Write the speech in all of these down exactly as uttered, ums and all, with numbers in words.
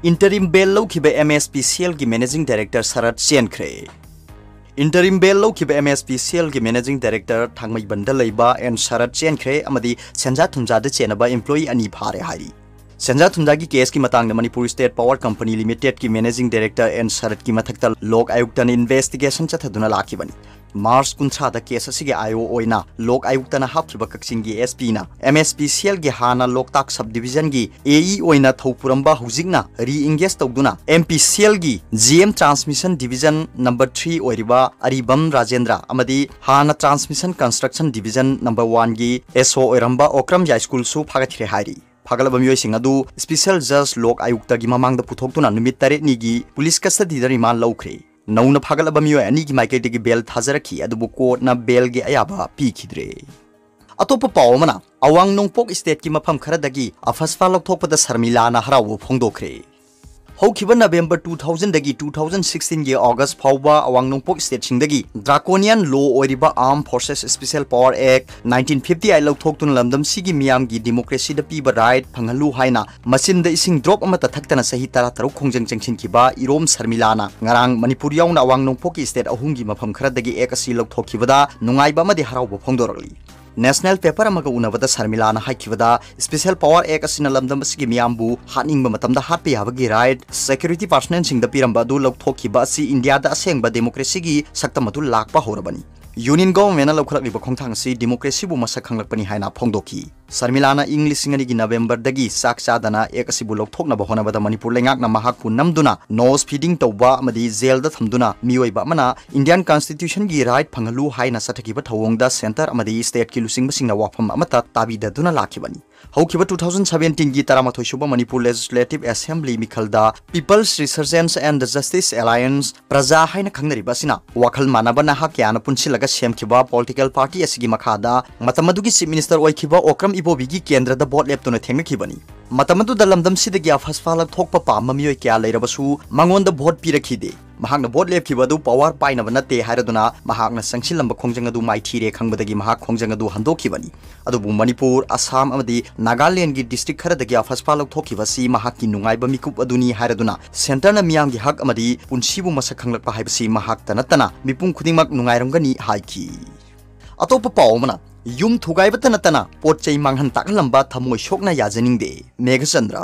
Interim bail ꯂꯧꯈꯤꯕ M S P Cell ꯒꯤ Managing Director ꯁꯔꯠ ꯆꯦꯟꯈ꯭ꯔꯦ꯫ Interim bail ꯂꯧꯈꯤꯕ M S P Cell ꯒꯤ Managing Director ꯊꯥꯡꯃꯩꯕꯟꯗ ꯂꯩꯕ and ꯁꯔꯠ ꯆꯦꯟꯈ꯭ꯔꯦ ꯑꯃꯗꯤ ꯁꯦꯟꯖꯥ ꯊꯨꯝꯖꯥꯗ ꯆꯦꯟꯅꯕ employee ꯑꯅꯤ ꯐꯥꯔꯦ ꯍꯥꯏꯔꯤ꯫ ꯁꯦꯟꯖꯥ ꯊꯨꯝꯖꯥꯒꯤ case ꯀꯤ ꯃꯇꯥꯡꯗ Manipur State Power Company Limited ꯀꯤ Managing Director ꯑꯦꯟ ꯁꯔꯠꯀꯤ ꯃꯊꯛꯇ ꯂꯣꯛ ꯑꯥꯌꯨꯛꯇꯅ investigation ꯆꯠꯊꯗꯨꯅ ꯂꯥꯛꯈꯤꯕꯅꯤ꯫ ꯃꯥꯔꯆ ꯀꯨꯟꯊ꯭ꯔꯥꯗ case ꯑꯁꯤꯒꯤ I O ꯑꯣꯏꯅ ꯂꯣꯛ ꯑꯥꯌꯨꯛꯇꯅ ꯍꯥꯞꯈꯤꯕ ꯀꯛꯆꯤꯡꯒꯤ S P ꯅ M S P Cell ꯒꯤ ꯍꯥꯟꯅ ꯂꯣꯛꯇꯥꯛ sub division ꯒꯤ A E ꯑꯣꯏꯅ ꯊꯧ ꯄꯨꯔꯝꯕ, ꯍꯧꯖꯤꯛꯅ re-engage ꯇꯧꯗꯨꯅ M P Cell ꯒꯤ G M Transmission Division number three ꯑꯣꯏꯔꯤꯕ ꯑꯔꯤꯕꯝ ꯔꯥꯖꯦꯟꯗ꯭ꯔ ꯑꯃꯗꯤ ꯍꯥꯟꯅ Transmission Construction Division number one ꯒꯤ S O ꯑꯣꯏꯔꯝꯕ ꯑꯣꯀ꯭ꯔꯝ ꯌꯥꯏꯁ꯭ꯀꯨꯜꯁꯨ ꯐꯥꯒꯠꯈ꯭ꯔꯦ ꯍꯥꯏꯔꯤ꯫ ꯐꯥꯒꯠꯂꯕ ꯃꯤꯑꯣꯏꯁꯤꯡ ꯑꯗꯨ Special Judge ꯂꯣꯛ ꯑꯥꯌꯨꯛꯇꯒꯤ ꯃꯃꯥꯡꯗ ꯄꯨꯊꯣꯛꯇꯨꯅ ꯅꯨꯃꯤꯠ ꯇꯔꯦꯠꯅꯤꯒꯤ police custody ꯗ remand ꯂꯧꯈ꯭ꯔꯦ꯫ ꯅꯧꯅ ꯐꯥꯒꯠꯂꯕ ꯃꯤꯑꯣꯏ ꯑꯅꯤꯒꯤ ꯃꯥꯏꯀꯩꯗꯒꯤ bail ꯊꯥꯖꯔꯛꯈꯤ, ꯑꯗꯨꯕꯨ court ꯅ bail ꯒꯤ ꯑꯌꯥꯕ ꯄꯤꯈꯤꯗ꯭ꯔꯦ꯫ ꯑꯇꯣꯞꯄ ꯄꯥꯎ ꯑꯃꯅ, ꯑꯋꯥꯡ ꯅꯣꯡꯄꯣꯛ state ꯀꯤ ꯃꯐꯝ ꯈꯔꯗꯒꯤ ꯑꯐꯁꯄꯥ ꯂꯧꯊꯣꯛꯄꯗ ꯁꯔꯃꯤꯂꯥꯅ ꯍꯔꯥꯎꯕ ꯐꯣꯡꯗꯣꯛꯈ꯭ꯔꯦ꯫ ꯍꯧꯈꯤꯕ November two thousand ꯗꯒꯤ two thousand sixteen ꯒꯤ August ꯐꯥꯎꯕ ꯑꯋꯥꯡ ꯅꯣꯡꯄꯣꯛ state ꯁꯤꯡꯗꯒꯤ draconian law ꯑꯣꯏꯔꯤꯕ Armed Forces Special Power Act nineteen fifty eight ꯂꯧꯊꯣꯛꯇꯨꯅ ꯂꯝꯗꯝꯁꯤꯒꯤ ꯃꯤꯌꯥꯝꯒꯤ democracy ꯗ ꯄꯤꯕ right ꯐꯪꯍꯜꯂꯨ ꯍꯥꯏꯅ ꯃꯆꯤꯟꯗ ꯏꯁꯤꯡ drop ꯑꯃꯠꯇ ꯊꯛꯇꯅ ꯆꯍꯤ ꯇꯔꯥ ꯇꯔꯨꯛ ꯈꯣꯡꯖꯪ ꯆꯪꯁꯤꯟꯈꯤꯕ ꯏꯔꯣꯝ ꯁꯔꯃꯤꯂꯥꯅ ꯉꯔꯥꯡ ꯃꯅꯤꯄꯨꯔ ꯌꯥꯎꯅ ꯑꯋꯥꯡ ꯅꯣꯡꯄꯣꯛꯀꯤ state ꯑꯍꯨꯝꯒꯤ ꯃꯐꯝ ꯈꯔꯗꯒꯤ act ꯑꯁꯤ ꯂꯧꯊꯣꯛꯈꯤꯕꯗ ꯅꯨꯡꯉꯥꯏꯕ ꯑꯃꯗꯤ ꯍꯔꯥꯎꯕ ꯐꯣꯡꯗꯣꯔꯛꯂꯤ꯫ National paper ꯑꯃꯒ ꯎꯅꯕꯗ ꯁꯔꯃꯤꯂꯥꯅ ꯍꯥꯏꯈꯤꯕꯗ, Special Power Act ꯑꯁꯤꯅ ꯂꯝꯗꯝ ꯑꯁꯤꯒꯤ ꯃꯤꯌꯥꯝꯕꯨ ꯍꯥꯠꯅꯤꯡꯕ ꯃꯇꯝꯗ ꯍꯥꯠꯄ ꯌꯥꯕꯒꯤ right security personnel ꯁꯤꯡꯗ ꯄꯤꯔꯝꯕ ꯑꯗꯨ ꯂꯧꯊꯣꯛꯈꯤꯕ ꯑꯁꯤ ꯏꯟꯗꯤꯌꯥꯗ ꯑꯁꯦꯡꯕ democracy ꯒꯤ ꯁꯛꯇꯝ ꯑꯗꯨ ꯂꯥꯛꯄ ꯍꯧꯔꯕꯅꯤ꯫ Union government ꯅ ꯂꯧꯈꯠꯂꯛꯂꯤꯕ ꯈꯣꯡꯊꯥꯡ ꯑꯁꯤ democracy ꯕꯨ ꯃꯁꯛ ꯈꯪꯂꯛꯄꯅꯤ ꯍꯥꯏꯅ ꯐꯣꯡꯗꯣꯛꯈꯤ꯫ ꯁꯔꯃꯤꯂꯥꯅ ꯏꯪ ꯂꯤꯁꯤꯡ ꯑꯅꯤꯒꯤ November ꯗꯒꯤ ꯆꯥꯛ ꯆꯥꯗꯅ act ꯑꯁꯤꯕꯨ ꯂꯧꯊꯣꯛꯅꯕ ꯍꯣꯠꯅꯕꯗ ꯃꯅꯤꯄꯨꯔ ꯂꯩꯉꯥꯛꯅ ꯃꯍꯥꯛꯄꯨ ꯅꯝꯗꯨꯅ nose feeding ꯇꯧꯕ ꯑꯃꯗꯤ jail ꯗ ꯊꯝꯗꯨꯅ ꯃꯤꯑꯣꯏꯕ ꯑꯃꯅ Indian Constitution ꯒꯤ right ꯐꯪꯍꯜꯂꯨ ꯍꯥꯏꯅ ꯆꯠꯊꯈꯤꯕ ꯊꯧꯑꯣꯡꯗ centre ꯑꯃꯗꯤ state ꯀꯤ ꯂꯨꯆꯤꯡꯕꯁꯤꯡꯅ ꯋꯥꯐꯝ ꯑꯃꯠꯇ ꯇꯥꯕꯤꯗꯗꯨꯅ ꯂꯥꯛꯈꯤꯕꯅꯤ꯫ ꯍꯧꯈꯤꯕ two thousand seventeen ꯒꯤ ꯇꯔꯥꯃꯥꯊꯣꯏ ꯁꯨꯕ Manipur Legislative Assembly ꯃꯤꯈꯜꯗ People's Resurgence and Justice Alliance, ꯄ꯭ꯔꯖꯥ ꯍꯥꯏꯅ ꯈꯪꯅꯔꯤꯕ ꯑꯁꯤꯅ ꯋꯥꯈꯜ ꯃꯥꯟꯅꯕ ꯅꯍꯥ ꯀꯌꯥꯅ ꯄꯨꯟꯁꯤꯜꯂꯒ ꯁꯦꯝꯈꯤꯕ political party ꯑꯁꯤꯒꯤ ꯃꯈꯥꯗ ꯃꯇꯝ ꯑꯗꯨꯒꯤ Chief Minister ꯑꯣꯏꯈꯤꯕ ꯑꯣꯀ꯭ꯔꯝ ꯏꯕꯣꯕꯤꯒꯤ ꯀꯦꯟꯗ꯭ꯔꯗ ꯚꯣꯠ ꯂꯦꯞꯇꯨꯅ ꯊꯦꯡꯅꯈꯤꯕꯅꯤ꯫ ꯃꯇꯝ ꯑꯗꯨꯗ ꯂꯝꯗꯝꯁꯤꯗꯒꯤ ꯑꯐꯁꯐꯥ ꯂꯧꯊꯣꯛꯄ ꯄꯥꯝꯕ ꯃꯤꯑꯣꯏ ꯀꯌꯥ ꯂꯩꯔꯕꯁꯨ ꯃꯉꯣꯟꯗ ꯚꯣꯠ ꯄꯤꯔꯛꯈꯤꯗꯦ꯫ ꯃꯍꯥꯛꯅ ꯚꯣꯠ ꯂꯦꯞꯈꯤꯕ ꯑꯗꯨ ꯄꯋꯥꯔ ꯄꯥꯏꯅꯕ ꯅꯠꯇꯦ ꯍꯥꯏꯔꯗꯨꯅ ꯃꯍꯥꯛꯅ ꯆꯪꯁꯤꯜꯂꯝꯕ ꯈꯣꯡꯖꯪ ꯑꯗꯨ ꯃꯥꯏꯊꯤꯔꯦ ꯈꯪꯕꯗꯒꯤ ꯃꯍꯥꯛ ꯈꯣꯡꯖꯪ ꯑꯗꯨ ꯍꯟꯗꯣꯛꯈꯤꯕꯅꯤ꯫ ꯑꯗꯨꯕꯨ ꯃꯅꯤꯄꯨꯔ, ꯑꯁꯥꯝ ꯑꯃꯗꯤ ꯅꯥꯒꯥꯂꯦꯟꯒꯤ ꯗꯤꯁꯇ꯭ꯔꯤꯛ ꯈꯔꯗꯒꯤ ꯑꯐꯁꯐꯥ ꯂꯧꯊꯣꯛꯈꯤꯕ ꯑꯁꯤ ꯃꯍꯥꯛꯀꯤ ꯅꯨꯡꯉꯥꯏꯕ ꯃꯤꯀꯨꯞ ꯑꯗꯨꯅꯤ ꯍꯥꯏꯔꯗꯨꯅ ꯁꯦꯟꯇꯔꯅ ꯃꯤꯌꯥꯝꯒꯤ ꯍꯛ ꯑꯃꯗꯤ ꯄꯨꯟꯁꯤꯕꯨ ꯃꯁꯛ ꯈꯪꯂꯛꯄ ꯍꯥꯏꯕꯁꯤ ꯃꯍꯥꯛꯇ ꯅꯠꯇꯅ ꯃꯤꯄꯨꯝ ꯈꯨꯗꯤꯡꯃꯛ ꯅꯨꯡꯉꯥꯏꯔꯝꯒꯅꯤ ꯍꯥꯏꯈꯤ꯫ ꯑꯇꯣꯞꯄ ꯄꯥꯎ ꯑꯃꯅ, ꯌꯨꯝ ꯊꯨꯒꯥꯏꯕꯇ ꯅꯠꯇꯅ ꯄꯣꯠ ꯆꯩ ꯃꯥꯡꯍꯟ ꯇꯥꯛꯍꯜꯂꯝꯕ ꯊꯃꯣꯏ ꯁꯣꯛꯅ ꯌꯥꯖꯅꯤꯡꯗꯦ꯫ ꯃꯦꯘꯆꯟꯗ꯭ꯔ꯫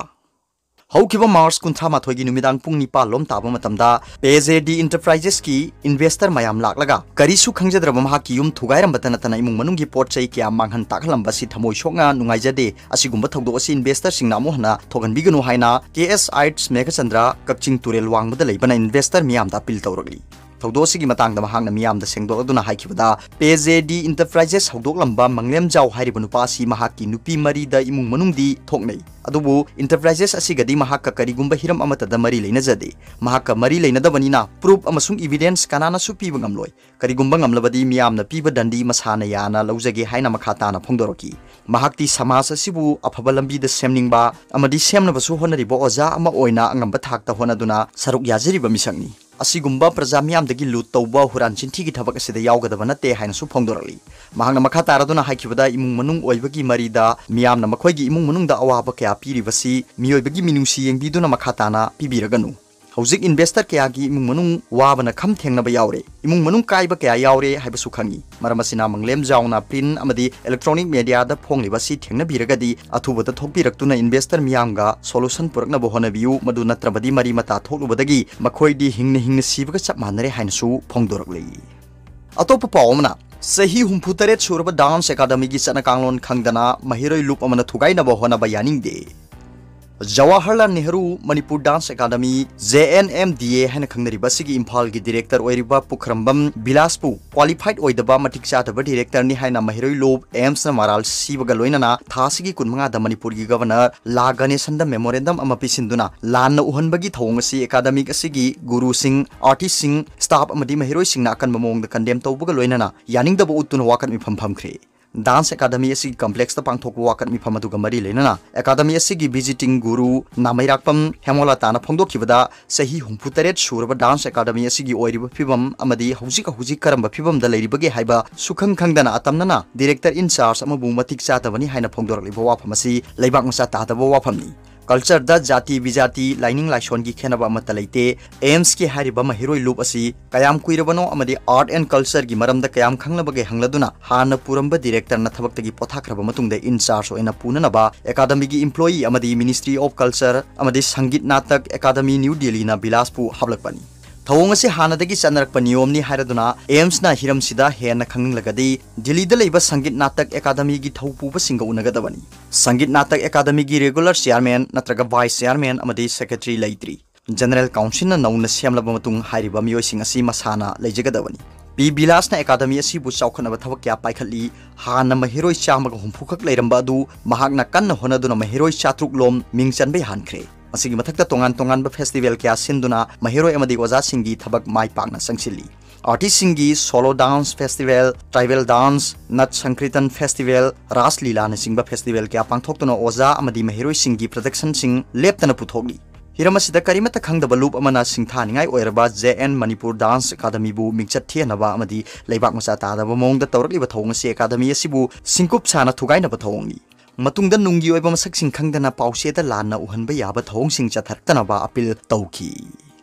ꯍꯧꯈꯤꯕ ꯃꯥꯔꯆ ꯀꯨꯟꯊ꯭ꯔꯥ ꯃꯥꯊꯣꯏꯒꯤ ꯅꯨꯃꯤꯗꯥꯡ ꯄꯨꯡ ꯅꯤꯄꯥꯜ ꯂꯣꯝ ꯇꯥꯕ ꯃꯇꯝꯗ ꯄꯦ ꯖꯦ ꯗꯤ ꯏꯟꯇꯔꯄ꯭ꯔꯥꯏꯖꯦꯁꯀꯤ ꯏꯟꯚꯦꯁꯇꯔ ꯃꯌꯥꯝ ꯂꯥꯛꯂꯒ ꯀꯔꯤꯁꯨ ꯈꯪꯖꯗ꯭ꯔꯕ ꯃꯍꯥꯛꯀꯤ ꯌꯨꯝ ꯊꯨꯒꯥꯏꯔꯝꯕꯇ ꯅꯠꯇꯅ ꯏꯃꯨꯡ ꯃꯅꯨꯡꯒꯤ ꯄꯣꯠ ꯆꯩ ꯀꯌꯥ ꯃꯥꯡꯍꯟ ꯇꯥꯛꯍꯜꯂꯝꯕ ꯑꯁꯤ ꯊꯃꯣꯏ ꯁꯣꯛꯅ ꯅꯨꯡꯉꯥꯏꯖꯗꯦ꯫ ꯑꯁꯤꯒꯨꯝꯕ ꯊꯧꯗꯣꯛ ꯑꯁꯤ ꯏꯟꯚꯦꯁꯇꯔꯁꯤꯡꯅ ꯑꯃꯨꯛ ꯍꯟꯅ ꯊꯣꯛꯍꯟꯕꯤꯒꯅꯨ ꯍꯥꯏꯅ ꯀꯦ ꯑꯦꯁ ꯑꯥꯏꯠꯁ ꯃꯦꯘꯆꯟꯗ꯭ꯔ, ꯀꯛꯆꯤꯡ ꯇꯨꯔꯦꯜ ꯋꯥꯡꯃꯗ ꯂꯩꯕꯅ ꯏꯟꯚꯦꯁꯇꯔ ꯃꯤꯌꯥꯝꯗ ꯑꯄꯤꯜ ꯇꯧꯔꯛꯂꯤ꯫ ꯊꯧꯗꯣꯛ ꯑꯁꯤꯒꯤ ꯃꯇꯥꯡꯗ ꯃꯍꯥꯛꯅ ꯃꯤꯌꯥꯝꯗ ꯁꯦꯡꯗꯣꯛꯂꯗꯨꯅ ꯍꯥꯏꯈꯤꯕꯗ, ꯄꯦ ꯖꯦ ꯗꯤ ꯏꯟꯇꯔꯄ꯭ꯔꯥꯏꯖꯦꯁ ꯍꯧꯗꯣꯛꯂꯝꯕ ꯃꯪꯂꯦꯝꯖꯥꯎ ꯍꯥꯏꯔꯤꯕ ꯅꯨꯄꯥ ꯑꯁꯤ ꯃꯍꯥꯛꯀꯤ ꯅꯨꯄꯤ ꯃꯔꯤꯗ ꯏꯃꯨꯡ ꯃꯅꯨꯡꯗꯤ ꯊꯣꯛꯅꯩ꯫ ꯑꯗꯨꯕꯨ ꯏꯟꯇꯔꯄ꯭ꯔꯥꯏꯖꯦꯁ ꯑꯁꯤꯒꯗꯤ ꯃꯍꯥꯛꯀ ꯀꯔꯤꯒꯨꯝꯕ ꯍꯤꯔꯝ ꯑꯃꯠꯇꯗ ꯃꯔꯤ ꯂꯩꯅꯖꯗꯦ꯫ ꯃꯍꯥꯛꯀ ꯃꯔꯤ ꯂꯩꯅꯗꯕꯅꯤꯅ ꯄ꯭ꯔꯨꯐ ꯑꯃꯁꯨꯡ ꯏꯚꯤꯗꯦꯟꯁ ꯀꯅꯥꯅꯁꯨ ꯄꯤꯕ ꯉꯝꯂꯣꯏ꯫ ꯀꯔꯤꯒꯨꯝꯕ ꯉꯝꯂꯕꯗꯤ ꯃꯤꯌꯥꯝꯅ ꯄꯤꯕ ꯗꯟꯗꯤ ꯃꯁꯥꯅ ꯌꯥꯅ ꯂꯧꯖꯒꯦ ꯍꯥꯏꯅ ꯃꯈꯥ ꯇꯥꯅ ꯐꯣꯡꯗꯣꯔꯛꯈꯤ꯫ ꯃꯍꯥꯛꯇꯤ ꯁꯃꯥꯖ ꯑꯁꯤꯕꯨ ꯑꯐꯕ ꯂꯝꯕꯤꯗ ꯁꯦꯝꯅꯤꯡꯕ ꯑꯃꯗꯤ ꯁꯦꯝꯅꯕꯁꯨ ꯍꯣꯠꯅꯔꯤꯕ ꯑꯣꯖꯥ ꯑꯃ ꯑꯣꯏꯅ ꯑꯉꯝꯕ ꯊꯥꯛꯇ ꯍꯣꯠꯅꯗꯨꯅ ꯁꯔꯨꯛ ꯌꯥꯖꯔꯤꯕ ꯃꯤꯁꯛꯅꯤ꯫ ꯑꯁꯤꯒꯨꯝꯕ ꯄ꯭ꯔꯖꯥ ꯃꯤꯌꯥꯝꯗꯒꯤ ꯂꯨꯠ ꯇꯧꯕ, ꯍꯨꯔꯥꯟ ꯆꯤꯟꯊꯤꯒꯤ ꯊꯕꯛ ꯑꯁꯤꯗ ꯌꯥꯎꯒꯗꯕ ꯅꯠꯇꯦ ꯍꯥꯏꯅꯁꯨ ꯐꯣꯡꯗꯣꯔꯛꯂꯤ꯫ ꯃꯍꯥꯛꯅ ꯃꯈꯥ ꯇꯥꯔꯗꯨꯅ ꯍꯥꯏꯈꯤꯕꯗ, ꯏꯃꯨꯡ ꯃꯅꯨꯡ ꯑꯣꯏꯕꯒꯤ ꯃꯔꯤꯗ ꯃꯤꯌꯥꯝꯅ ꯃꯈꯣꯏꯒꯤ ꯏꯃꯨꯡ ꯃꯅꯨꯡꯗ ꯑꯋꯥꯕ ꯀꯌꯥ ꯄꯤꯔꯤꯕꯁꯤ ꯃꯤꯑꯣꯏꯕꯒꯤ ꯃꯤꯅꯨꯡꯁꯤ ꯌꯦꯡꯕꯤꯗꯨꯅ ꯃꯈꯥ ꯇꯥꯅ ꯄꯤꯕꯤꯔꯒꯅꯨ꯫ ꯍꯧꯖꯤꯛ ꯏꯟꯚꯦꯁꯇꯔ ꯀꯌꯥꯒꯤ ꯏꯃꯨꯡ ꯃꯅꯨꯡ ꯋꯥꯕꯅ ꯈꯝ ꯊꯦꯡꯅꯕ ꯌꯥꯎꯔꯦ꯫ ꯏꯃꯨꯡ ꯃꯅꯨꯡ ꯀꯥꯏꯕ ꯀꯌꯥ ꯌꯥꯎꯔꯦ ꯍꯥꯏꯕꯁꯨ ꯈꯪꯏ꯫ ꯃꯔꯝ ꯑꯁꯤꯅ ꯃꯪꯂꯦꯝꯖꯥꯎꯅ ꯄ꯭ꯔꯤꯟ ꯑꯃꯗꯤ ꯏꯂꯦꯛꯇ꯭ꯔꯣꯅꯤꯛ ꯃꯦꯗꯤꯌꯥꯗ ꯐꯣꯡꯂꯤꯕ ꯑꯁꯤ ꯊꯦꯡꯅꯕꯤꯔꯒꯗꯤ ꯑꯊꯨꯕꯗ ꯊꯣꯛꯄꯤꯔꯛꯇꯨꯅ ꯏꯟꯚꯦꯁꯇꯔ ꯃꯤꯌꯥꯝꯒ ꯁꯣꯂꯨꯁꯟ ꯄꯨꯔꯛꯅꯕ ꯍꯣꯠꯅꯕꯤꯌꯨ꯫ ꯃꯗꯨ ꯅꯠꯇ꯭ꯔꯕꯗꯤ ꯃꯔꯤ ꯃꯇꯥ ꯊꯣꯛꯂꯨꯕꯗꯒꯤ ꯃꯈꯣꯏꯗꯤ ꯍꯤꯡꯅ ꯍꯤꯡꯅ ꯁꯤꯕꯒ ꯆꯞ ꯃꯥꯟꯅꯔꯦ ꯍꯥꯏꯅꯁꯨ ꯐꯣꯡꯗꯣꯔꯛꯂꯤ꯫ ꯑꯇꯣꯞꯄ ꯄꯥꯎ ꯑꯃꯅ, ꯆꯍꯤ ꯍꯨꯝꯐꯨ ꯇꯔꯦꯠ ꯁꯨꯔꯕ ꯗꯥꯟꯁ ꯑꯦꯀꯥꯗꯃꯤꯒꯤ ꯆꯠꯅ ꯀꯥꯡꯂꯣꯟ ꯈꯪꯗꯅ ꯃꯍꯩꯔꯣꯏ ꯂꯨꯞ ꯑꯃꯅ ꯊꯨꯒꯥꯏꯅꯕ ꯍꯣꯠꯅꯕ ꯌꯥꯅꯤꯡꯗꯦ꯫ Jawaharlal Nehru Manipur dance academy, J N M D A ꯍꯥꯏꯅ ꯈꯪꯅꯔꯤꯕ ꯑꯁꯤꯒꯤ ꯏꯝꯐꯥꯜꯒꯤ ꯗꯤꯔꯦꯛꯇꯔ ꯑꯣꯏꯔꯤꯕ ꯄꯨꯈ꯭ꯔꯝꯕꯝ ꯕꯤꯂꯥꯁꯄꯨ ꯀ꯭ꯋꯥꯂꯤꯐꯥꯏꯗ ꯑꯣꯏꯗꯕ, ꯃꯇꯤꯛ ꯆꯥꯗꯕ ꯗꯤꯔꯦꯛꯇꯔꯅꯤ ꯍꯥꯏꯅ ꯃꯍꯩꯔꯣꯏ ꯂꯨꯞ ꯑꯦꯝꯁꯅ ꯃꯔꯥꯜ ꯁꯤꯕꯒ ꯂꯣꯏꯅꯅ ꯊꯥ ꯑꯁꯤꯒꯤ ꯀꯨꯟꯃꯉꯥꯗ ꯃꯅꯤꯄꯨꯔꯒꯤ ꯒꯚꯔꯅꯔ ꯂꯥ ꯒꯅꯦꯁꯟꯗ ꯃꯦꯃꯣꯔꯦꯟꯗꯝ ꯑꯃ ꯄꯤꯁꯤꯟꯗꯨꯅ ꯂꯥꯟꯅ ꯎꯍꯟꯕꯒꯤ ꯊꯧꯑꯣꯡ ꯑꯁꯤ ꯑꯦꯀꯥꯗꯃꯤꯛ ꯑꯁꯤꯒꯤ ꯒꯨꯔꯨꯁꯤꯡ, ꯑꯥꯔꯇꯤꯁꯁꯤꯡ, ꯁ꯭ꯇꯥꯐ ꯑꯃꯗꯤ ꯃꯍꯩꯔꯣꯏꯁꯤꯡꯅ ꯑꯀꯟꯕ ꯃꯑꯣꯡꯗ ꯀꯟꯗꯦꯝ ꯇꯧꯕꯒ ꯂꯣꯏꯅꯅ ꯌꯥꯅꯤꯡꯗꯕ ꯎꯠꯇꯨꯅ ꯋꯥꯀꯠ ꯃꯤꯐꯝ ꯐꯝꯈ꯭ꯔꯦ꯫ Dance Academy ꯑꯁꯤꯒꯤ complexꯇ ꯄꯥꯡꯊꯣꯛꯄ ꯋꯥꯀꯠ ꯃꯤꯐꯝ ꯑꯗꯨꯒ ꯃꯔꯤ ꯂꯩꯅꯅ Academy ꯑꯁꯤꯒꯤ visiting guru ꯅꯥꯃꯩꯔꯥꯛꯄꯝ ꯍꯦꯃꯣꯂꯥꯇꯥꯅ ꯐꯣꯡꯗꯣꯛꯈꯤꯕꯗ, ꯆꯍꯤ ꯍꯨꯝꯐꯨ ꯇꯔꯦꯠ ꯁꯨꯔꯕ Dance Academy ꯑꯁꯤꯒꯤ ꯑꯣꯏꯔꯤꯕ ꯐꯤꯕꯝ ꯑꯃꯗꯤ ꯍꯧꯖꯤꯛ ꯍꯧꯖꯤꯛ ꯀꯔꯝꯕ ꯐꯤꯕꯝꯗ ꯂꯩꯔꯤꯕꯒꯦ ꯍꯥꯏꯕ ꯁꯨꯈꯪ ꯈꯪꯗꯅ ꯑꯇꯝꯅꯅ director in charge ꯑꯃꯕꯨ ꯃꯇꯤꯛ ꯆꯥꯗꯕꯅꯤ ꯍꯥꯏꯅ ꯐꯣꯡꯗꯣꯔꯛꯂꯤꯕ ꯋꯥꯐꯝ ꯑꯁꯤ ꯂꯩꯕꯥꯛ ꯃꯆꯥ ꯇꯥꯗꯕ ꯋꯥꯐꯝꯅꯤ꯫ Cultureꯗ ꯖꯥꯇꯤ ꯕꯤꯖꯥꯇꯤ, ꯂꯥꯏꯅꯤꯡ ꯂꯥꯏꯁꯣꯟꯒꯤ ꯈꯦꯠꯅꯕ ꯑꯃꯠꯇ ꯂꯩꯇꯦ꯫ AIIMSꯀꯤ ꯍꯥꯏꯔꯤꯕ ꯃꯍꯩꯔꯣꯏ ꯂꯨꯞ ꯑꯁꯤ ꯀꯌꯥꯝ ꯀꯨꯏꯔꯕꯅꯣ ꯑꯃꯗꯤ Art and Cultureꯒꯤ ꯃꯔꯝꯗ ꯀꯌꯥꯝ ꯈꯪꯂꯕꯒꯦ ꯍꯪꯂꯗꯨꯅ, ꯍꯥꯟꯅ ꯄꯨꯔꯝꯕ directorꯅ ꯊꯕꯛꯇꯒꯤ ꯄꯣꯊꯥꯈ꯭ꯔꯕ ꯃꯇꯨꯡꯗ in charge ꯑꯣꯏꯅ ꯄꯨꯅꯅꯕ Academyꯒꯤ employee ꯑꯃꯗꯤ Ministry of Culture ꯑꯃꯗꯤ Sangeet Natak Academy New Delhiꯅ ꯕꯤꯂꯥꯁꯄꯨ ꯍꯥꯞꯂꯛꯄꯅꯤ꯫ ꯊꯧꯑꯣꯡ ꯑꯁꯤ ꯍꯥꯟꯅꯗꯒꯤ ꯆꯠꯅꯔꯛꯄ ꯅꯤꯌꯣꯝꯅꯤ ꯍꯥꯏꯔꯗꯨꯅ, AIIMSꯅ ꯍꯤꯔꯝꯁꯤꯗ ꯍꯦꯟꯅ ꯈꯪꯅꯤꯡꯂꯒꯗꯤ ꯗꯤꯜꯂꯤꯗ ꯂꯩꯕ Sangeet Natak Academyꯒꯤ ꯊꯧꯄꯨꯕꯁꯤꯡꯒ ꯎꯅꯒꯗꯕꯅꯤ꯫ Sangeet Natak Academyꯒꯤ regular chairman ꯅꯠꯇ꯭ꯔꯒ vice chairman ꯑꯃꯗꯤ secretary ꯂꯩꯇ꯭ꯔꯤ꯫ General Councilꯅ ꯅꯧꯅ ꯁꯦꯝꯂꯕ ꯃꯇꯨꯡ ꯍꯥꯏꯔꯤꯕ ꯃꯤꯑꯣꯏꯁꯤꯡ ꯑꯁꯤ ꯃꯁꯥꯅ ꯂꯩꯖꯒꯗꯕꯅꯤ꯫ ꯄꯤ ꯕꯤꯂꯥꯁꯅ Academy ꯑꯁꯤꯕꯨ ꯆꯥꯎꯈꯠꯅꯕ ꯊꯕꯛ ꯀꯌꯥ ꯄꯥꯏꯈꯠꯂꯤ꯫ ꯍꯥꯟꯅ ꯃꯍꯩꯔꯣꯏ ꯆꯥꯝꯃꯒ ꯍꯨꯝꯐꯨ ꯈꯛ ꯂꯩꯔꯝꯕ ꯑꯗꯨ ꯃꯍꯥꯛꯅ ꯀꯟꯅ ꯍꯣꯠꯅꯗꯨꯅ ꯃꯍꯩꯔꯣꯏ ꯆꯥꯇ꯭ꯔꯨꯛ ꯂꯣꯝ ꯃꯤꯡ ꯆꯟꯕ ꯌꯥꯍꯟꯈ꯭ꯔꯦ꯫ ꯃꯁꯤꯒꯤ ꯃꯊꯛꯇ ꯇꯣꯉꯥꯟ ꯇꯣꯉꯥꯟꯕ festival ꯀꯌꯥ ꯁꯤꯟꯗꯨꯅ ꯃꯍꯩꯔꯣꯏ ꯑꯃꯗꯤ ꯑꯣꯖꯥꯁꯤꯡꯒꯤ ꯊꯕꯛ ꯃꯥꯏ ꯄꯥꯛꯅ ꯆꯪꯁꯤꯜꯂꯤ꯫ Artistꯁꯤꯡꯒꯤ solo dance festival, tribal dance, Nat Sankirtan festival, Ras ꯂꯤꯂꯥꯅꯆꯤꯡꯕ festival ꯀꯌꯥ ꯄꯥꯡꯊꯣꯛꯇꯨꯅ ꯑꯣꯖꯥ ꯑꯃꯗꯤ ꯃꯍꯩꯔꯣꯏꯁꯤꯡꯒꯤ productionꯁꯤꯡ ꯂꯦꯞꯇꯅ ꯄꯨꯊꯣꯛꯂꯤ꯫ ꯍꯤꯔꯝ ꯑꯁꯤꯗ ꯀꯔꯤꯃꯠꯇ ꯈꯪꯗꯕ ꯂꯨꯞ ꯑꯃꯅ ꯁꯤꯡꯊꯥꯅꯤꯡꯉꯥꯏ ꯑꯣꯏꯔꯕ J N Manipur Dance Academyꯕꯨ ꯃꯤꯡꯆꯠ ꯊꯤꯍꯟꯅꯕ ꯑꯃꯗꯤ ꯂꯩꯕꯥꯛ ꯃꯆꯥ ꯇꯥꯗꯕ ꯃꯑꯣꯡꯗ ꯇꯧꯔꯛꯂꯤꯕ ꯊꯧꯑꯣꯡ ꯑꯁꯤ Academy ꯑꯁꯤꯕꯨ ꯁꯤꯡꯀꯨꯞ ꯁꯥꯅ ꯊꯨꯒꯥꯏꯅꯕ ꯊꯧꯑꯣꯡꯅꯤ꯫ ꯃꯇꯨꯡꯗ ꯅꯨꯡꯒꯤ ꯑꯣꯏꯕ ꯃꯁꯛꯁꯤꯡ ꯈꯪꯗꯅ ꯄꯥꯎꯆꯦꯗ ꯂꯥꯟꯅ ꯎꯍꯟꯕ ꯌꯥꯕ ꯊꯧꯑꯣꯡꯁꯤꯡ ꯆꯠꯊꯔꯛꯇꯅꯕ appeal ꯇꯧꯈꯤ꯫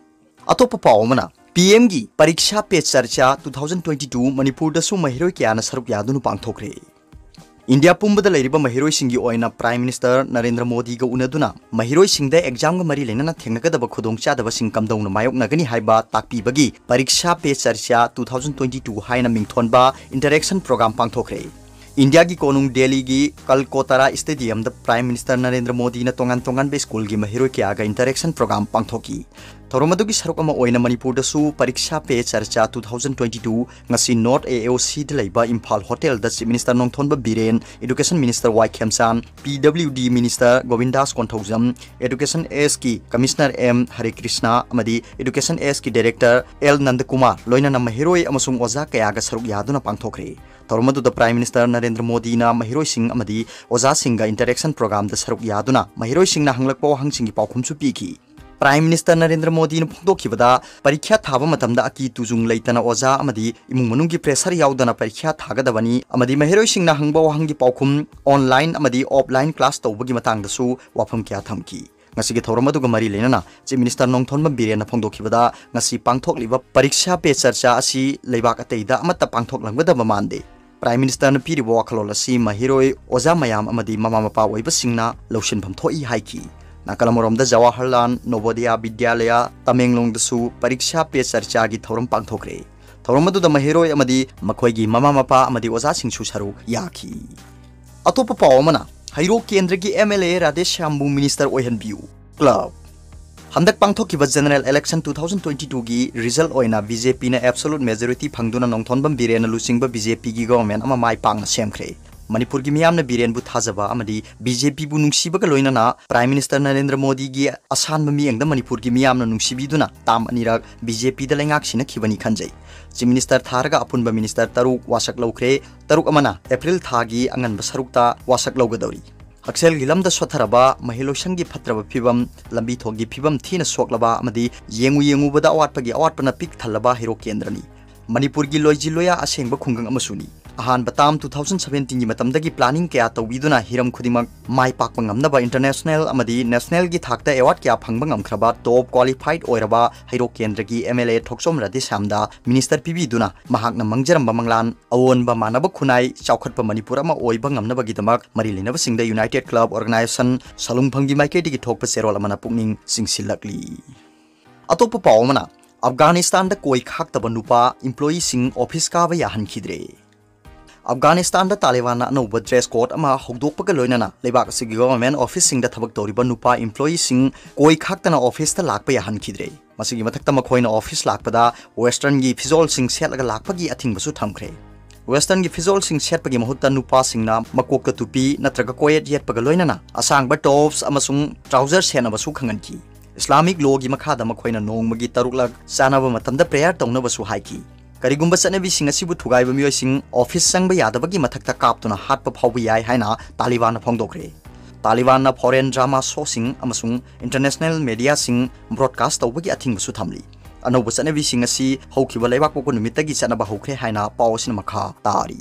ꯑꯇꯣꯞꯄ ꯄꯥꯎ ꯑꯃꯅ, ꯄꯤ ꯑꯦꯝꯒꯤ Pariksha Pe Charcha two thousand twenty two ꯃꯅꯤꯄꯨꯔꯗꯁꯨ ꯃꯍꯩꯔꯣꯏ ꯀꯌꯥꯅ ꯁꯔꯨꯛ ꯌꯥꯗꯨꯅ ꯄꯥꯡꯊꯣꯛꯈ꯭ꯔꯦ꯫ ꯏꯟꯗꯤꯌꯥ ꯄꯨꯝꯕꯗ ꯂꯩꯔꯤꯕ ꯃꯍꯩꯔꯣꯏꯁꯤꯡꯒꯤ ꯑꯣꯏꯅ Prime Minister ꯅꯔꯦꯟꯗ꯭ꯔ ꯃꯣꯗꯤꯒ ꯎꯅꯗꯨꯅ ꯃꯍꯩꯔꯣꯏꯁꯤꯡꯗ examꯒ ꯃꯔꯤ ꯂꯩꯅꯅ ꯊꯦꯡꯅꯒꯗꯕ ꯈꯨꯗꯣꯡꯆꯥꯗꯕꯁꯤꯡ ꯀꯝꯗꯧꯅ ꯃꯥꯌꯣꯛꯅꯒꯅꯤ ꯍꯥꯏꯕ ꯇꯥꯛꯄꯤꯕꯒꯤ Pariksha Pe Charcha two thousand twenty two ꯍꯥꯏꯅ ꯃꯤꯡꯊꯣꯟꯕ interaction program ꯄꯥꯡꯊꯣꯛꯈ꯭ꯔꯦ꯫ ꯏꯟꯗꯤꯌꯥꯒꯤ ꯀꯣꯅꯨꯡ ꯗꯦꯜꯂꯤꯒꯤ ꯀꯜꯀꯣꯇꯔꯥ stadiumꯗ Prime Minister ꯅꯔꯦꯟꯗ꯭ꯔ ꯃꯣꯗꯤꯅ ꯇꯣꯉꯥꯟ ꯇꯣꯉꯥꯟꯕ schoolꯒꯤ ꯃꯍꯩꯔꯣꯏ ꯀꯌꯥꯒ interaction program ꯄꯥꯡꯊꯣꯛꯈꯤ꯫ ꯊꯧꯔꯝ ꯑꯗꯨꯒꯤ ꯁꯔꯨꯛ ꯑꯃ ꯑꯣꯏꯅ ꯃꯅꯤꯄꯨꯔꯗꯁꯨ ꯄꯔꯤꯛꯁꯥ ꯄꯦ ꯆꯔꯆꯥ two thousand twenty two ꯉꯁꯤ North A O C ꯗ ꯂꯩꯕ ꯏꯝꯐꯥꯜ ꯍꯣꯇꯦꯜꯗ Chief Minister ꯅꯣꯡꯊꯣꯟꯕꯝ Biren, Education Minister ꯋꯥꯏ ꯈꯦꯝꯆꯥꯟ, P W D Minister ꯒꯣꯕꯤꯟꯗꯥꯁ Konthoujam, Education S ꯀꯤ Commissioner M ꯍꯔꯦ ꯀ꯭ꯔꯤꯁꯅ ꯑꯃꯗꯤ Education S ꯀꯤ Director L ꯅꯟꯗꯀꯨꯃꯥꯔ, ꯂꯣꯏꯅꯅ ꯃꯍꯩꯔꯣꯏ ꯑꯃꯁꯨꯡ ꯑꯣꯖꯥ ꯀꯌꯥꯒ ꯁꯔꯨꯛ ꯌꯥꯗꯨꯅ ꯄꯥꯡꯊꯣꯛꯈ꯭ꯔꯦ꯫ ꯊꯧꯔꯝ ꯑꯗꯨꯗ Prime Minister ꯅꯔꯦꯟꯗ꯭ꯔ ꯃꯣꯗꯤꯅ ꯃꯍꯩꯔꯣꯏꯁꯤꯡ ꯑꯃꯗꯤ ꯑꯣꯖꯥꯁꯤꯡꯒ interaction program ꯗ ꯁꯔꯨꯛ ꯌꯥꯗꯨꯅ ꯃꯍꯩꯔꯣꯏꯁꯤꯡꯅ ꯍꯪꯂꯛꯄ ꯋꯥꯍꯪꯁꯤꯡꯒꯤ ꯄꯥꯎꯈꯨꯝꯁꯨ ꯄꯤꯈꯤ꯫ Prime Minister ꯅꯔꯦꯟꯗ꯭ꯔ ꯃꯣꯗꯤꯅ ꯐꯣꯡꯗꯣꯛꯈꯤꯕꯗ, ꯄꯔꯤꯈ꯭ꯌꯥ ꯊꯥꯕ ꯃꯇꯝꯗ ꯑꯀꯤ ꯇꯨꯖꯨꯡ ꯂꯩꯇꯅ ꯑꯣꯖꯥ ꯑꯃꯗꯤ ꯏꯃꯨꯡ ꯃꯅꯨꯡꯒꯤ pressure ꯌꯥꯎꯗꯅ ꯄꯔꯤꯈ꯭ꯌꯥ ꯊꯥꯒꯗꯕꯅꯤ ꯑꯃꯗꯤ ꯃꯍꯩꯔꯣꯏꯁꯤꯡꯅ ꯍꯪꯕ ꯋꯥꯍꯪꯒꯤ ꯄꯥꯎꯈꯨꯝ online ꯑꯃꯗꯤ offline class ꯇꯧꯕꯒꯤ ꯃꯇꯥꯡꯗꯁꯨ ꯋꯥꯐꯝ ꯀꯌꯥ ꯊꯝꯈꯤ꯫ ꯉꯁꯤꯒꯤ ꯊꯧꯔꯝ ꯑꯗꯨꯒ ꯃꯔꯤ ꯂꯩꯅꯅ Chief Minister ꯅꯣꯡꯊꯣꯟꯕꯝ ꯕꯤꯔꯦꯟꯅ ꯐꯣꯡꯗꯣꯛꯈꯤꯕꯗ, ꯉꯁꯤ ꯄꯥꯡꯊꯣꯛꯂꯤꯕ ꯄꯔꯤꯛꯁꯥ ꯄꯦ ꯆꯔꯆꯥ ꯑꯁꯤ ꯂꯩꯕꯥꯛ ꯑꯇꯩꯗ ꯑꯃꯠꯇ ꯄꯥꯡꯊꯣꯛꯂꯝꯒꯗꯕ ꯃꯥꯟꯗꯦ꯫ Prime Minister ꯅ ꯄꯤꯔꯤꯕ ꯋꯥꯈꯜꯂꯣꯟ ꯑꯁꯤ ꯃꯍꯩꯔꯣꯏ, ꯑꯣꯖꯥ ꯃꯌꯥꯝ ꯑꯃꯗꯤ ꯃꯃꯥ ꯃꯄꯥ ꯑꯣꯏꯕꯁꯤꯡꯅ ꯂꯧꯁꯤꯟꯐꯝ ꯊꯣꯛꯏ ꯍꯥꯏꯈꯤ꯫ ꯅꯥꯀꯜ ꯑꯃꯔꯣꯝꯗ ꯖꯋꯥꯍꯔꯂꯥꯜ ꯅꯣꯕꯣꯗꯌꯥ ꯕꯤꯗ꯭ꯌꯥꯂꯌꯥ ꯇꯃꯦꯡꯂꯣꯡꯗꯁꯨ ꯄꯔꯤꯛꯁꯥ ꯄꯦ ꯆꯔꯆꯥꯒꯤ ꯊꯧꯔꯝ ꯄꯥꯡꯊꯣꯛꯈ꯭ꯔꯦ꯫ ꯊꯧꯔꯝ ꯑꯗꯨꯗ ꯃꯍꯩꯔꯣꯏ ꯑꯃꯗꯤ ꯃꯈꯣꯏꯒꯤ ꯃꯃꯥ ꯃꯄꯥ ꯑꯃꯗꯤ ꯑꯣꯖꯥꯁꯤꯡꯁꯨ ꯁꯔꯨꯛ ꯌꯥꯈꯤ꯫ ꯑꯇꯣꯞꯄ ꯄꯥꯎ ꯑꯃꯅ, ꯍꯩꯔꯣꯛ ꯀꯦꯟꯗ꯭ꯔꯒꯤ M L A ꯔꯥꯙꯦꯁ꯭ꯌꯥꯝꯕꯨ Minister ꯑꯣꯏꯍꯟꯕꯤꯌꯨ꯫ Club꯫ ꯍꯟꯗꯛ ꯄꯥꯡꯊꯣꯛꯈꯤꯕ general election two thousand twenty two ꯒꯤ result ꯑꯣꯏꯅ B J P ꯅ absolute majority ꯐꯪꯗꯨꯅ ꯅꯣꯡꯊꯣꯟꯕꯝ ꯕꯤꯔꯦꯟꯅ ꯂꯨꯆꯤꯡꯕ B J P ꯒꯤ government ꯑꯃ ꯃꯥꯏ ꯄꯥꯛꯅ ꯁꯦꯝꯈ꯭ꯔꯦ꯫ ꯃꯅꯤꯄꯨꯔꯒꯤ ꯃꯤꯌꯥꯝꯅ ꯕꯤꯔꯦꯟꯕꯨ ꯊꯥꯖꯕ ꯑꯃꯗꯤ B J P ꯕꯨ ꯅꯨꯡꯁꯤꯕꯒ ꯂꯣꯏꯅꯅ Prime Minister ꯅꯔꯦꯟꯗ꯭ꯔ ꯃꯣꯗꯤꯒꯤ ꯑꯁꯥꯟꯕ ꯃꯤꯠꯌꯦꯡꯗ ꯃꯅꯤꯄꯨꯔꯒꯤ ꯃꯤꯌꯥꯝꯅ ꯅꯨꯡꯁꯤꯕꯤꯗꯨꯅ term ꯑꯅꯤꯔꯛ B J P ꯗ ꯂꯩꯉꯥꯛ ꯁꯤꯟꯅꯈꯤꯕꯅꯤ ꯈꯟꯖꯩ꯫ Chief Minister ꯊꯥꯔꯒ ꯑꯄꯨꯟꯕ minister ꯇꯔꯨꯛ ꯋꯥꯁꯛ ꯂꯧꯈ꯭ꯔꯦ, ꯇꯔꯨꯛ ꯑꯃꯅ April ꯊꯥꯒꯤ ꯑꯉꯟꯕ ꯁꯔꯨꯛꯇ ꯋꯥꯁꯛ ꯂꯧꯒꯗꯧꯔꯤ꯫ ꯍꯛꯁꯦꯜꯒꯤ ꯂꯝꯗ ꯁꯣꯠꯊꯔꯕ, ꯃꯍꯩ ꯂꯣꯏꯁꯪꯒꯤ ꯐꯠꯇ꯭ꯔꯕ ꯐꯤꯕꯝ, ꯂꯝꯕꯤ ꯊꯣꯡꯒꯤ ꯐꯤꯕꯝ ꯊꯤꯅ ꯁꯣꯛꯂꯕ ꯑꯃꯗꯤ ꯌꯦꯡꯉꯨ ꯌꯦꯡꯉꯨꯕꯗ ꯑꯋꯥꯠꯄꯒꯤ ꯑꯋꯥꯠꯄꯅ ꯄꯤꯛ ꯊꯜꯂꯕ ꯍꯩꯔꯣꯛ ꯀꯦꯟꯗ꯭ꯔꯅꯤ꯫ ꯃꯅꯤꯄꯨꯔꯒꯤ ꯂꯣꯏꯖꯤ ꯂꯣꯌꯥ ꯑꯁꯦꯡꯕ ꯈꯨꯡꯒꯪ ꯑꯃꯁꯨꯅꯤ꯫ ꯑꯍꯥꯟꯕ term two thousand seventeen ꯒꯤ ꯃꯇꯝꯗꯒꯤ planning ꯀꯌꯥ ꯇꯧꯕꯤꯗꯨꯅ ꯍꯤꯔꯝ ꯈꯨꯗꯤꯡꯃꯛ ꯃꯥꯏ ꯄꯥꯛꯄ ꯉꯝꯅꯕ international ꯑꯃꯗꯤ national ꯒꯤ ꯊꯥꯛꯇ award ꯀꯌꯥ ꯐꯪꯕ ꯉꯝꯈ꯭ꯔꯕ top qualified ꯑꯣꯏꯔꯕ ꯍꯩꯔꯣꯛ ꯀꯦꯟꯗ꯭ꯔꯒꯤ M L A Thokchom ꯔꯥꯙꯦꯁ꯭ꯌꯥꯝꯗ minister ꯄꯤꯕꯤꯗꯨꯅ ꯃꯍꯥꯛꯅ ꯃꯪꯖꯔꯝꯕ ꯃꯪꯂꯥꯟ ꯑꯑꯣꯟꯕ ꯃꯥꯟꯅꯕ ꯈꯨꯟꯅꯥꯏ ꯆꯥꯎꯈꯠꯄ ꯃꯅꯤꯄꯨꯔ ꯑꯃ ꯑꯣꯏꯕ ꯉꯝꯅꯕꯒꯤꯗꯃꯛ ꯃꯔꯤ ꯂꯩꯅꯕꯁꯤꯡꯗ United Club Organization ꯁꯂꯨꯡꯐꯝꯒꯤ ꯃꯥꯏꯀꯩꯗꯒꯤ ꯊꯣꯛꯄ ꯆꯦꯔꯣꯜ ꯑꯃꯅ ꯄꯨꯛꯅꯤꯡ ꯆꯤꯡꯁꯤꯜꯂꯛꯂꯤ꯫ ꯑꯇꯣꯞꯄ ꯄꯥꯎ ꯑꯃꯅ, ꯑꯐꯒꯥꯅꯤꯁꯇꯥꯟꯗ ꯀꯣꯏ ꯈꯥꯛꯇꯕ ꯅꯨꯄꯥ employee ꯁꯤꯡ office ꯀꯥꯕ ꯌꯥꯍꯟꯈꯤꯗ꯭ꯔꯦ꯫ ꯑꯐꯒꯥꯅꯤꯁꯇꯥꯟꯗ ꯇꯥꯂꯤꯕꯥꯟꯅ ꯑꯅꯧꯕ dress code ꯑꯃ ꯍꯧꯗꯣꯛꯄꯒ ꯂꯣꯏꯅꯅ ꯂꯩꯕꯥꯛ ꯑꯁꯤꯒꯤ government office ꯁꯤꯡꯗ ꯊꯕꯛ ꯇꯧꯔꯤꯕ ꯅꯨꯄꯥ employee ꯁꯤꯡ ꯀꯣꯏ ꯈꯥꯛꯇꯅ office ꯇ ꯂꯥꯛꯄ ꯌꯥꯍꯟꯈꯤꯗ꯭ꯔꯦ꯫ ꯃꯁꯤꯒꯤ ꯃꯊꯛꯇ ꯃꯈꯣꯏꯅ office ꯂꯥꯛꯄꯗ westernꯒꯤ ꯐꯤꯖꯣꯜꯁꯤꯡ ꯁꯦꯠꯂꯒ ꯂꯥꯛꯄꯒꯤ ꯑꯊꯤꯡꯕꯁꯨ ꯊꯝꯈ꯭ꯔꯦ꯫ Westernꯒꯤ ꯐꯤꯖꯣꯜꯁꯤꯡ ꯁꯦꯠꯄꯒꯤ ꯃꯍꯨꯠꯇ ꯅꯨꯄꯥꯁꯤꯡꯅ ꯃꯀꯣꯛꯇ ꯇꯨꯄꯤ ꯅꯠꯇ꯭ꯔꯒ ꯀꯣꯌꯦꯠ ꯌꯦꯠꯄꯒ ꯂꯣꯏꯅꯅ ꯑꯁꯥꯡꯕ tops ꯑꯃꯁꯨꯡ trousers ꯁꯦꯠꯅꯕꯁꯨ ꯈꯪꯍꯟꯈꯤ꯫ Islamic lawꯒꯤ ꯃꯈꯥꯗ ꯃꯈꯣꯏꯅ ꯅꯣꯡꯃꯒꯤ ꯇꯔꯨꯛꯂꯛ ꯆꯥꯅꯕ ꯃꯇꯝꯗ prayer ꯇꯧꯅꯕꯁꯨ ꯍꯥꯏꯈꯤ꯫ ꯀꯔꯤꯒꯨꯝꯕ ꯆꯠꯅꯕꯤꯁꯤꯡ ꯑꯁꯤꯕꯨ ꯊꯨꯒꯥꯏꯕ ꯃꯤꯑꯣꯏꯁꯤꯡ office ꯆꯪꯕ ꯌꯥꯗꯕꯒꯤ ꯃꯊꯛꯇ ꯀꯥꯞꯇꯨꯅ ꯍꯥꯠꯄ ꯐꯥꯎꯕ ꯌꯥꯏ ꯍꯥꯏꯅ ꯇꯥꯂꯤꯕꯥꯟꯅ ꯐꯣꯡꯗꯣꯛꯈ꯭ꯔꯦ꯫ ꯇꯥꯂꯤꯕꯥꯟꯅ foreign drama showꯁꯤꯡ ꯑꯃꯁꯨꯡ international mediaꯁꯤꯡ broadcast ꯇꯧꯕꯒꯤ ꯑꯊꯤꯡꯕꯁꯨ ꯊꯝꯂꯤ꯫ ꯑꯅꯧꯕ ꯆꯠꯅꯕꯤꯁꯤꯡ ꯑꯁꯤ ꯍꯧꯈꯤꯕ ꯂꯩꯕꯥꯛꯄꯣꯛꯄ ꯅꯨꯃꯤꯠꯇꯒꯤ ꯆꯠꯅꯕ ꯍꯧꯈ꯭ꯔꯦ ꯍꯥꯏꯅ ꯄꯥꯎ ꯑꯁꯤꯅ ꯃꯈꯥ ꯇꯥꯔꯤ꯫